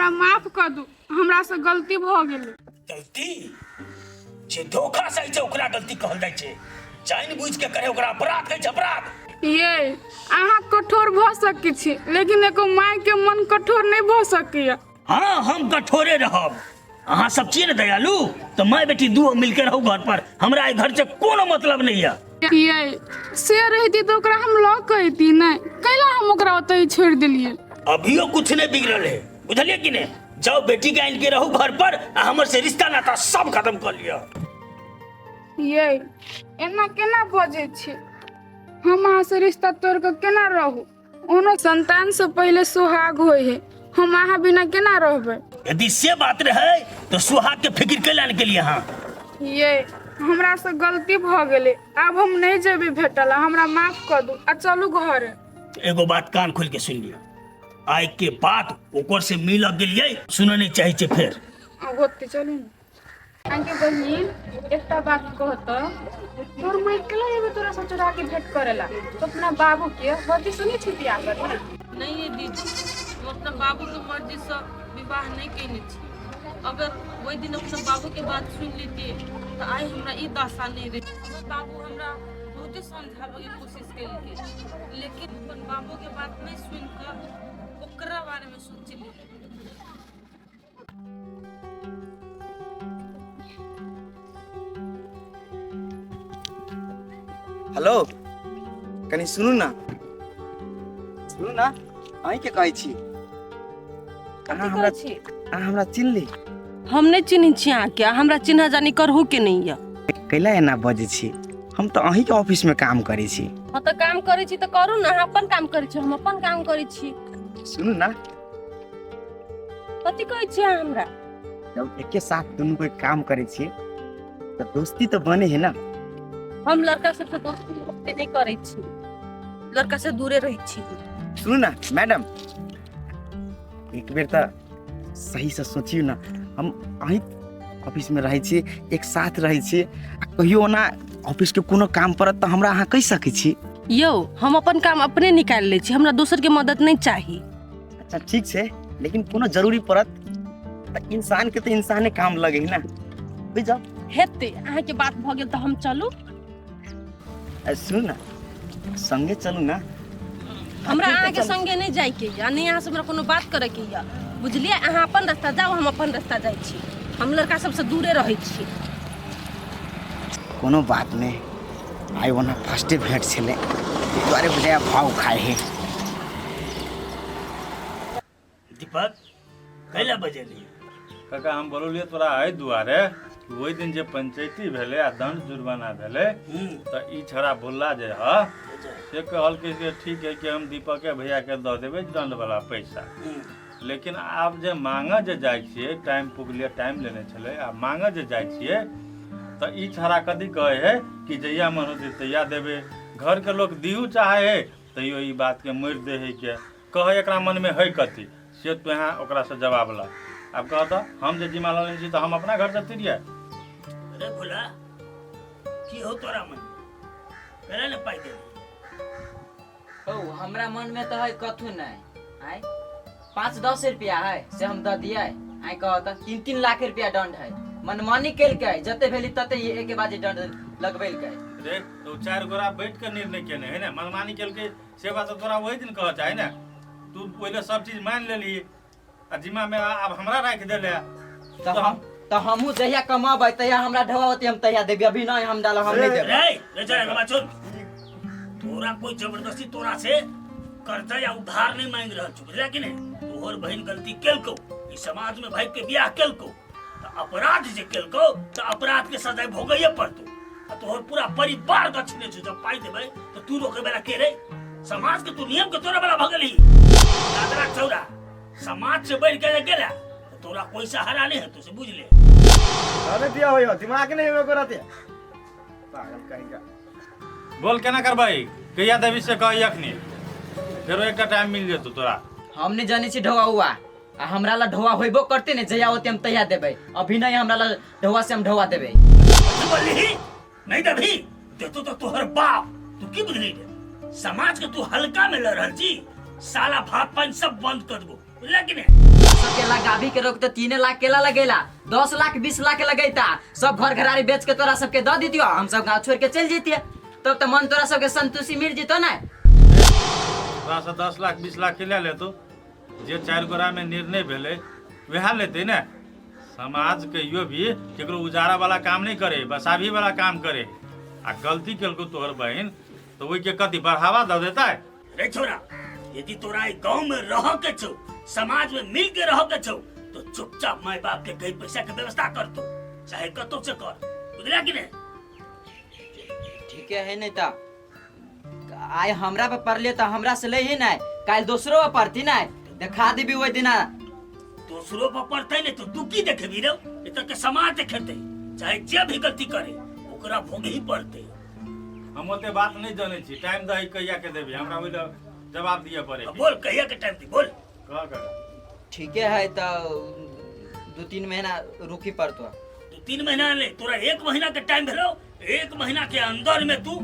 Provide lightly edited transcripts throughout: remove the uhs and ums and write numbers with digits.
हमरा माफ कऽ दू, हमरासँ गलती भऽ गेलै। गलती जे धोखा से छै ओकरा गलती कहल जाइ छै, जानि बुझि के करे ओकरा अपराध कहै छै, अपराध। ये अहाँ कठोर भऽ सकै छी, लेकिन एगो मायके मन कठोर नहि भऽ सकैए। हाँ, हम कठोरे रहब। अहाँ सब छियै ने दयालु, तऽ माय बेटी दू मिलके रहू घर पर, हमरा एहि घर से कोनो मतलब नहीं है। ये से रहिती तऽ ओकरा हम लऽ के अयती नहि, कैला हम ओकरा ओतहि छोड़ि देलियै। अभियो कुछ नहीं बिगड़ल है, बुझलिए कि नहीं? जाओ बेटी के आनि के रहू घर पर आ हमर से रिश्ता नाता सब खत्म कर लिअ। ये एना केना बजै छी? हम अहाँसँ रिश्ता तोड़ि कऽ केना रहू? ओनो संतानसँ पहिले सुहाग होइ है, हम अहाँ बिना केना रहबै? यदि से बात रहे तो सुहाग के फिक्र कैला के लिए। हाँ ये हमरासँ गलती भऽ गेलै, आब हम नहि जेबै भेटल, हमरा माफ कऽ दू आ चलू घरे। एगो बात कान खोल के सुन लिअ, आइ के बाद ओकर से मिल गेलियै सुनऽ नहीं चाहे छै फेर। होते चलू ने। अहाँके बहिन एकटा बात कहत, तोर माय केला एबे तोरा से चोरा के भेंट करेला? तो अपना बाबू के मर्जी सुनै छी बियाह करना। नहीं ये दीदी, हम अपना बाबू के मर्जी से विवाह नहीं केने छी। अगर ओहि दिन अपना बाबू के बात सुन लेती तो आइ हमरा ई दशा नहीं रही। हमर बाबू हमरा बहुते समझाबे के कोशिश केलकै, लेकिन अपन बाबू के बात नहीं सुन कऽ ओकरा बारे में सोचली। हेलो, कनि सुनू ना, सुनू ना, अहीँके कहै छी। अहाँ हमरा छी? अहाँ हमरा चिन्हली? हम नहि चिन्है छी अहाँके, आ हमरा चिन्ह जानी करहु के नहि यऽ। कैला एना बजै छी? हम तऽ अहीँके ऑफिसमे काम करै छी। हाँ तऽ काम करै छी तऽ करू ने, अहाँ अपन काम करै छी, हम अपन काम करै छी। सुनू ना। कथी कहै छी अहाँ हमरा? जब एके साथ दुनू कोई काम करै छियै तऽ दोस्ती तऽ बने है ना। हम लड़का सबसे दोस्ती ओते नहि करै छी, लड़का से दूरे रहै छी। सुनू ना मैडम, एक बेर तऽ सहीसँ सोचियौ ने, हम अहीं ऑफिसमे रहै छी, एक साथ रहै छी, आ कहियो ओना ऑफिसके कोनो काम पड़त तऽ हमरा अहाँ कहि सकै छी। यौ, हम अपन काम अपने निकालि लै छी, हमरा दोसर के मदद नहि चाही। अच्छा ठीक छै, लेकिन कोनो जरूरी पड़त तऽ इंसानके तऽ इंसाने काम लगे है ना, बुझ जाउ। हेतै, अहाँके बात भऽ गेल तऽ हम चलू। आ सुनू ने, संगे चलू ना। हमरा अहाँके संगे नहि जाइके यऽ, नहि अहाँसँ हमरा कोनो बात करैके यऽ, बुझलियै? अहाँ अपन रास्ता जाउ, हम अपन रास्ता जाइ छी। हम लड़का सबसँ दूरे रहै छी। कोनो बात नहि, आइ ओना फर्स्टे भेंट छलै, ताहि दुआरे बुझाइया भाव खाइ है। दीपक, कैला बजेली? काका, हम बोललियै तोरा एहि दुआरे कि ओहि दिन जे पंचायती भेलै आ दंड जुर्माना भेलै तऽ ई छड़ा भुल्ला जे ह से कहलकै जे ठीक है कि हम दीपके भैयाके दऽ देबै दंड वाला पैसा, लेकिन आब जे मांगऽ जे जाइ छियै, टाइम पुगलियै, टाइम लेने छलै, आ मांगऽ जे जाइ छियै तऽ ई छड़ा कथी कहै है कि जहिया मन होतै तहिया देबै। घरके लोक दियू चाहै है तैयो ई बातके मोड़ि दै है के कहै एकरा मनमे है कथी, से तोहें ओकरासँ जवाब ला। आब कह तऽ, हम जे जिम्मा लऽ लेने छी तऽ हम अपना घरसँ तिरियै। अरे भोला, की हो तोरा मन केना ने पाइ देबी? हौ, हमरा मन में तो है कथू नहीं। आय 5-10 रुपया है से हम दऽ दियै? आय कह तऽ, 3-3 लाख रुपया दंड है। मनमानी केलकै, जते भेली तते एके बाजी दंड लगबेलकै। रे तो चारि गोरा बैठ के निर्णय केने है ने, मनमानी केलकै से बात तऽ तोरा ओहि दिन कहऽ चाही ने। तू पहिले सब चीज मानि लेलही आ जिम्मा में आब हमरा राखि देले। तऽ हम तऽ हमहूँ जहिया कमाबै तहिया हमरा ढवा होती, हम तहिया देबै। अभी नहीं हम डालब, हम नहीं देबै। रे रे चल बात सुन, तोरा कोई जबरदस्ती तोरा से कर्जा या उधार नहीं मांग रहल छौ, बुझला कि नहीं? तोहर बहिन गलती केलको, ई समाज में भाई के बियाह केलको, तऽ अपराध जे केलको तऽ अपराध के सजाय भोगैये पड़तो, आ तोहर पूरा परिवार गछने छौ। जब पाई देबै तऽ तू रोके वाला के रे? समाज के तू नियम के तोरे वाला भऽ गेलही। याद राख छौड़ा, समाज से बढ़ के जे गेला तऽ तोरा कोई सहारा नहीं हेतौ, से बुझ ले। अरे दिया होयो दिमाग नहीं होयो करते, पागल कहीं का। बोल केना करबै, कहिया देबी से कह अखनी, फेरो एकटा टाइम मिल जेतौ तोरा। हम नहीं जानै छी ढोआ हुआ, आ हमरा ला ढोआ होइबो करते ने, जहिया होते हम तहिया देबै। अभी नहीं हमरा ला ढोआ से हम ढोआ देबै। की बोलली? नहीं देबही? देतो तो तोहर बाप। तू की बुझली रे? समाज के तू हल्का में ल रहल छी? साला भात पानी सब बंद कर देबो, बुझला कि नहीं? सबके लगाबी के रोक तो 3 लाख केला लगेला, 10 लाख 20 लाख लगेता, सब घर घरारी बेच के तोरा सबके दऽ दितियो, हम सब गाँव छोड़ के चल जैतिये, तब तो मन तोरा सबके संतुष्टि मिल जेतो ना। तोरा से 10 लाख 20 लाख के ले लेतो, जे चारि गोरा में निर्णय भेलै वएह लेतै ने। समाज कहियो भी केकरो उजाड़ा वाला काम नहीं करे, बसाबी वाला काम करे। आ गलती केलको तोहर बहिन तऽ ओहिके कथी बढ़ावा दऽ देतै? रे छोरा, यदि तोरा ई गांव में रह के छौ, समाज में मिल के रह के छौ, तो चुपचाप माय बाप के कई पैसा के व्यवस्था कर तू, चाहे कतौ से कर। बुझला कि नहीं? ठीके है। नहीं तऽ आइ हमरा पर पड़ले तऽ हमरा से ले ही नहीं, काल्हि दोसरो पर पड़ती नहीं, देखा देबी ओहि दिना। दोसरो पर पड़तै नहीं तो तू की देखेबी रे? एतऽ के समाज देखेतै। चाहे जे भी गलती करे, ओकरा भोगही पड़तै। हम ओते बात नहीं जानै छी। टाइम दही, कहिया के देबी हमरा, ओहि लए जवाब दिअ पड़े। अब बोल, कहिया के टाइम दी, बोल। कह कह। ठीके है, तऽ 2-3 महीना रुकी पड़तो। 2-3 महीना नहीं, तोरा एक महीना के टाइम भेलो। एक महीना के अंदर में तू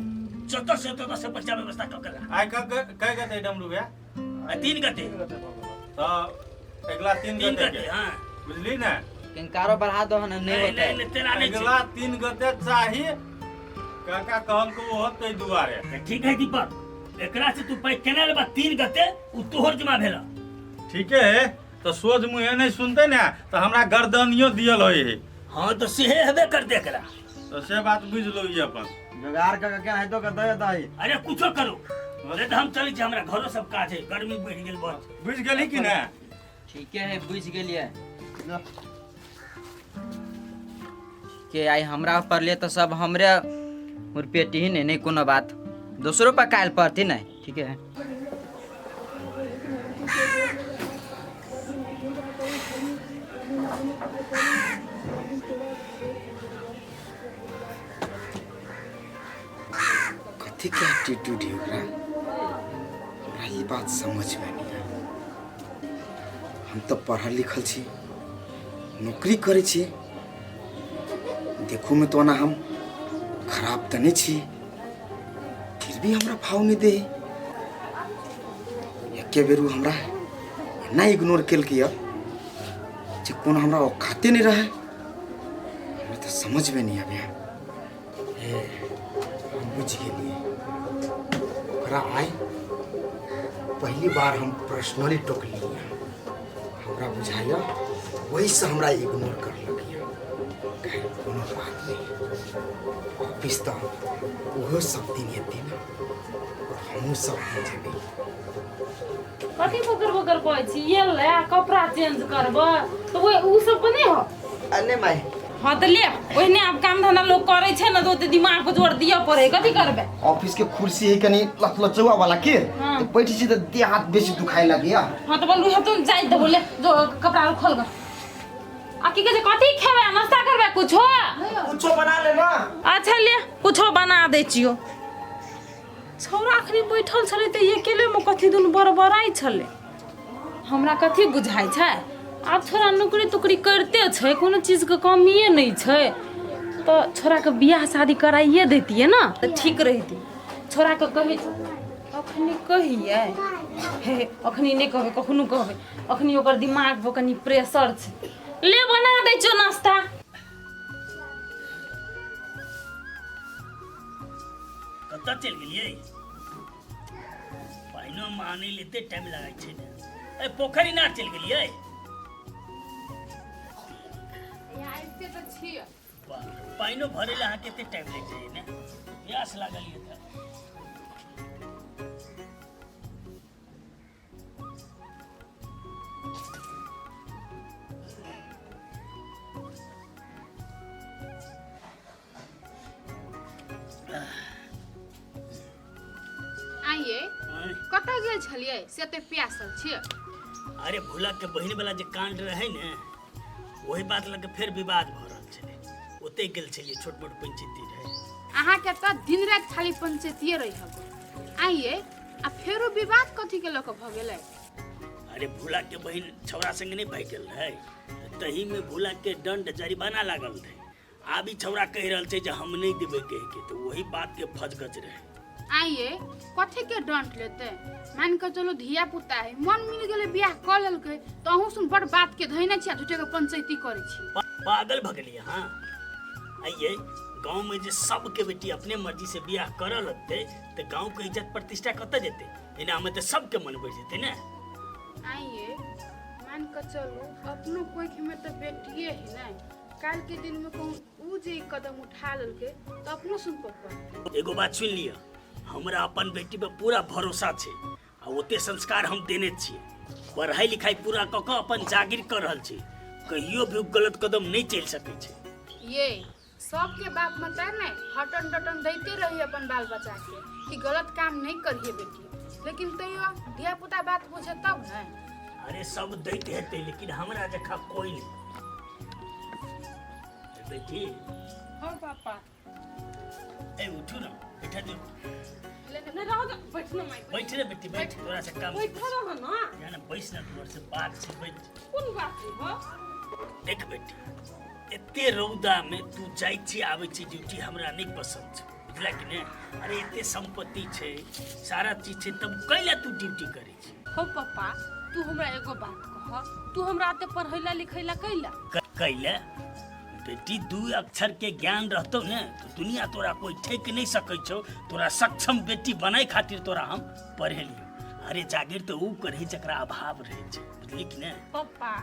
जतऽ से ततऽ से पैसा व्यवस्था कऽ के ला। आइ कै गते डमरू भैया? आ 3 गते। तऽ अगिला 3 तीन गते गते के। हाँ। बुझली ने? किनकारो बढ़ा दो ना, नहीं नहीं होते। नहीं नहीं, तेना नहीं छै। अगिला 3 गते चाही, काका कहलको ओहो ताहि दुआरे। तऽ ठीक है दीपक, एकरा से तू पाइ केना लेबा 3 गते, उ तोहर जमा भेला। ठीके है, तऽ सोझ मुँहे नहि सुनतै ने तऽ हमरा गर्दनियो दियल होइ है। हाँ, तऽ सेहे हेबे करते एकरा। तऽ से बात बुझि लो ई अपन। जोगाड़ कऽ के केनाहितो कऽ दऽ दही। अरे, कुछो करू, अरे तऽ हम चलै छी, हमरा घरो सब काज है, गर्मी बढ़ि गेल बहुत। बुझि गेली कि ने? ठीके है, बुझि गेलियै के आइ हमरा पड़ले तऽ सब हमरे मुरपेटी ही नहीं। नहीं, कोनो बात, दोसरो पर काल्हि पड़ती नहीं। ठीके है। कथी के एटीट्यूड है ओकरा? हमरा ई बात समझमे नहीं आयल। हम तऽ पढ़ल लिखल छी, नौकरी करै छी, देखूमे तऽ ओना हम खराब तऽ नहि छी, फिर भी हमरा भाव नहि दे। एके बेर उ हमरा एना इग्नोर केलकै यऽ जे कोनो हमरा औकाते नहि रहै। हमरा तऽ समझमे नहि आबैए। हे, हम बुझि गेलियै। ओकरा आइ पहली बार हम पर्सनली टोकलियै। हमरा बुझाइया वहीसँ हमरा इग्नोर करलक यऽ। खैर, कोनो बात नहि। ऑफिस तऽ ओहो सब दिन एतै ने और हमहूँ सब दिन जेबै। कथी बकर बकर कहै छी? ये ले, कपड़ा चेंज करबै तऽ ओहि उ सब नहि हो। अने माय। हाँ, तऽ ले, ओहिने आब काम धंधा लोक करै छै ने, तऽ ओते दिमाग पर जोर दिअ पड़े। कथी करबै? ऑफिस के कुर्सी है कनी लचलचौआ वाला के। हाँ। तऽ बैठै छी तऽ देह हाथ बेसी दुखाए लगैया। हाँ, तऽ बोलू हेतु, जाइ देबो। ले जो, कपड़ा आर खोल ग। आ की कहै छै, कथी खेबै? नाश्ता करबै कुछो? कुछो बना ले ना। अच्छा, ले, कुछो बना दै छियो। छौड़ा अखनी बैठल छलै तऽ अकेलेमे कथी दुनू बड़बड़ाइ छलै, हमरा कथी बुझाइ छै? आब छोड़ा नौकरी तोकरी करिते छै, कोनो चीजके कमिए नहि छै, तऽ छोड़ाके बियाह शादी कराइए दैतियै ने तऽ ठीक रहितै। छोड़ाके कहै अखनी कहियै? हे, अखनी नहि कहबै, कखनो कहबै। अखनी ओकर दिमाग पर कनि प्रेशर छै। ले, बना दै छियौ नाश्ता। कतऽ चलि गेलियै? पानिओ आनै लए एते टाइम लागै छै ने। ए, पोखरि इनार चलि गेलियै? आबिते तऽ छियै। वाह, पानिओ भरै लए अहाँके एते टाइम लागि जाइए ने? प्यास लागल यऽ तऽ। आइए। आँय? कतऽ गेल छलियै से एते प्यासल छियै? अरे, भोला के बहिन वाला जे कांड रहै ने, वही बात लऽ के फेर विवाद भऽ रहल छलै। ओतै गेल छलियै, छोट मोट पंचायती रहै। अहाँके तऽ दिन राति खाली पंचायतिये रही हबो। आइए, आ फेरो विवाद कथी के लऽ कऽ भऽ गेलै? अरे, भोला के बहिन छौड़ा संगे नहि भागि गेल रहै, तही में भोला के दंड जरिमाना लागल रहै। आब ई छौड़ा कहि रहल छै जे हम नहि देबै कहि के, तऽ वही बात के फजगज रहै। आइए कथी के दंड लेते? मान के चलो धिया पुता है, मन मिल गेलै बियाह कऽ लेलकै, तऽ अहूँ सुन बड़ बात के धैने छी आ झूठे के पंचायती करै छी। पागल भऽ गेलियै अहाँ? आइए गाँव में जे सबके बेटी अपने मर्जी से बियाह करऽ लगतै तऽ गाँव के इज्जत प्रतिष्ठा कतऽ जेतै? एना में तऽ सबके मन बढ़ि जेतै ने। आइए मान के चलू अपनो कोखि में तऽ बेटिए है ने, काल्हि के दिन में कहूँ उ जे ई कदम उठा लेलकै तऽ अपनो सुन पप्पा। एगो बात सुनि लिअ, हमरा अपन बेटी पर पूरा भरोसा छै आ ओते संस्कार हम देने छियै। पढ़ाई लिखाई पूरा कऽ कऽ अपन जागीर कऽ रहल छै, कहियो भी उ गलत कदम नहि चलि सकै छै। ये सबके बाप मतार ने हटन डटन दैते रही अपन बाल बच्चा के कि गलत काम नहीं करिए बेटी, लेकिन तैयो धिया पुता बात बुझे तब ने। अरे सब दैत हेतै, लेकिन हमरा जखा कोई नहीं। बेटी। हाँ पापा। ए उठू ना, बैठा जो। नहीं रहो दो, बैठ ना माई। बैठ रे बेटी, बैठ, तोरा से काम। बैठ रहो ना। जा ना, बैस ना, तोरा से बात छै, बैठ। कोन बात है हो? देख बेटी, एते रौदा में तू जाइ छी आबै छी ड्यूटी, हमरा नहीं पसंद छै, बुझला कि नहीं? अरे एते संपत्ति छै, सारा चीज छै, तब कैला तू ड्यूटी करै छी? हो पापा, तू हमरा एगो बात कह, तू हमरा एते पढ़ैला लिखैला कैला? कैला बेटी, दू अक्षर के ज्ञान रहतो ने तो दुनिया तोरा कोई ठेक नहीं सकै छौ। तोरा सक्षम बेटी बनाए खातिर तोरा हम पढ़ेलियो। अरे जागीर तो ऊ करही जकरा अभाव रहे छै, बुझली कि नहीं? पप्पा,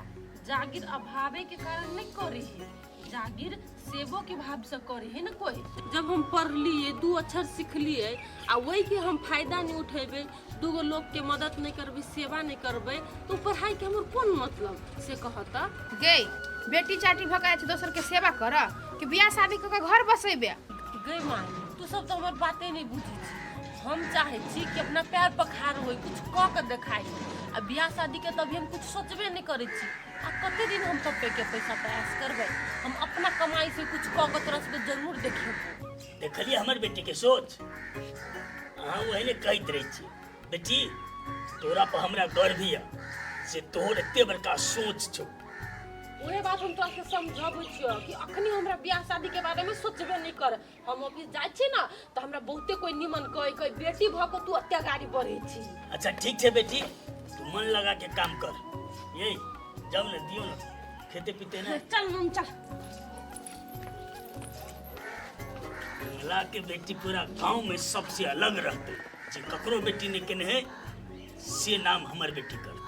जागीर अभावे के कारण नहीं करे है, जागीर सेवो के भाव से करे है ना कोई। जब हम पढ़लिए, दू अक्षर सिखलिए आ वही के हम फायदा नहीं उठेबे, दूगो लोग के मदद नहीं करबे, सेवा नहीं करबे, तो पढ़ाई के हमर कोन मतलब से कहता? गे बेटी चाटी भऽ के दोसर के सेवा कर कि बियाह शादी कऽ के घर बसेबे? गे माँ, तू सब तो हमर बाते नहीं बुझै छी। हम चाहे छी कि अपना पैर पखार होई, कुछ कऽ के देखाई, आ बियाह शादी के तभी हम कुछ सोचबे नहीं करै छी। आ कते दिन हम पप्पे के पैसा प्रयास करबै? हम अपना कमाई से कुछ कऽ के तोरा सबके जरूर देखेबो। देखलिए हमर बेटी के सोच? अहाँ ओहने कहैत रहै छी। बेटी, तोरा पर हमरा गर्व यऽ से तोहर एते बड़का सोच छौ। उहे बात हम तोरा के समझाबै छियौ कि अखनी हमरा बियाह शादी के बारे में सोचबे नहीं कर। हम ऑफिस जाइ छी ना तऽ हमरा बहुते कोई निमन कहै, कहै बेटी भऽ के तू एते गाड़ी बढ़ै छी। अच्छा ठीक छै बेटी, तू मन लगा के काम कर। ये जाओ ना, दियो ना खेते पीते ना। चल मम चल। विमला के बेटी पूरा गांव में सबसे अलग रहते, जे ककरो बेटी ने केने है से नाम हमर बेटी करते।